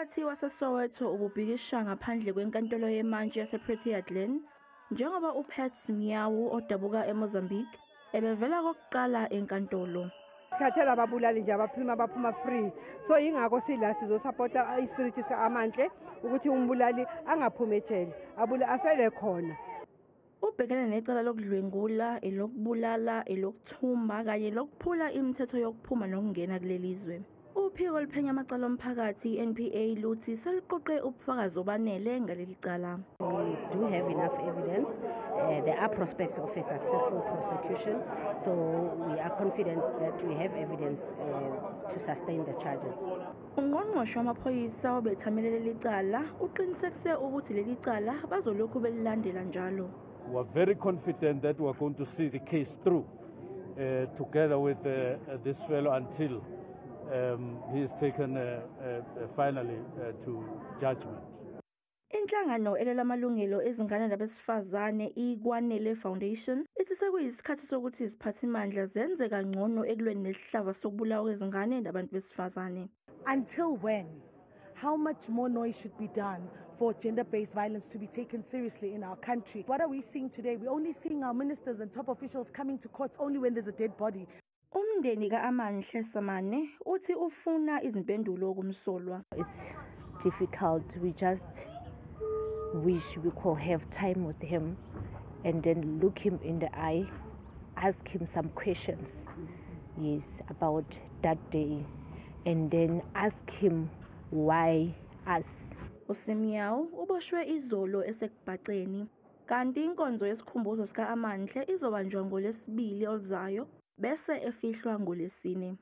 Umphakathi waseSoweto ububhikisha ngaphandle kwenkantolo yemantshi yaseProtea Glen njengoba uPat Miawu odabuka eMozambique ebevela kokuqala enkantolo. Sikhathele ababulali nje abaphuma baphuma free, so yingakho sila sizosapota ispirit sika-Amantle ukuthi umbulali angaphumi ejele, abule afele khona. Ubhekene necala lokudlwengula, elokubulala, elokuthumba kanye lokuphula imithetho yokuphuma nokungena kuleli zwe. Uphiko oluphenya amacala omphakathi i-NPA luthi seluqoqe ubufakazi obanele ngaleli cala. We do have enough evidence. There are prospects of a successful prosecution, so we are confident that we have evidence to sustain the charges. Ungqongqoshe wamaphoyisa obethamele leli cala uqinisekise ukuthi leli cala bazolokhu belilandela njalo. We are very confident that we are going to see the case through together with this fellow until he is taken finally to judgment. Inhlangano elwela amalungelo ezingane nabesifazane iKwanele Foundation ithi sekuyisikhathi sokuthi iziphathimandla zenze kangcono ekulweni nesihlava sokubulawa kwezingane nabantu besifazane. Until when? How much more noise should be done for gender-based violence to be taken seriously in our country? What are we seeing today? We're only seeing our ministers and top officials coming to courts only when there's a dead body. Umndeni kaAmanhle Samane uthi ufuna izimpendulo kumsolwa. It's difficult. We just wish we could have time with him and then look him in the eye, ask him some questions, yes, about that day, and then ask him why us. USimiyawu uboshwe izolo esekubhaceni kanti inkonzo yesikhumbuzo sika-Amanhle izobanjwa ngolwesibili oluzayo bese efihlwa ngolwesine.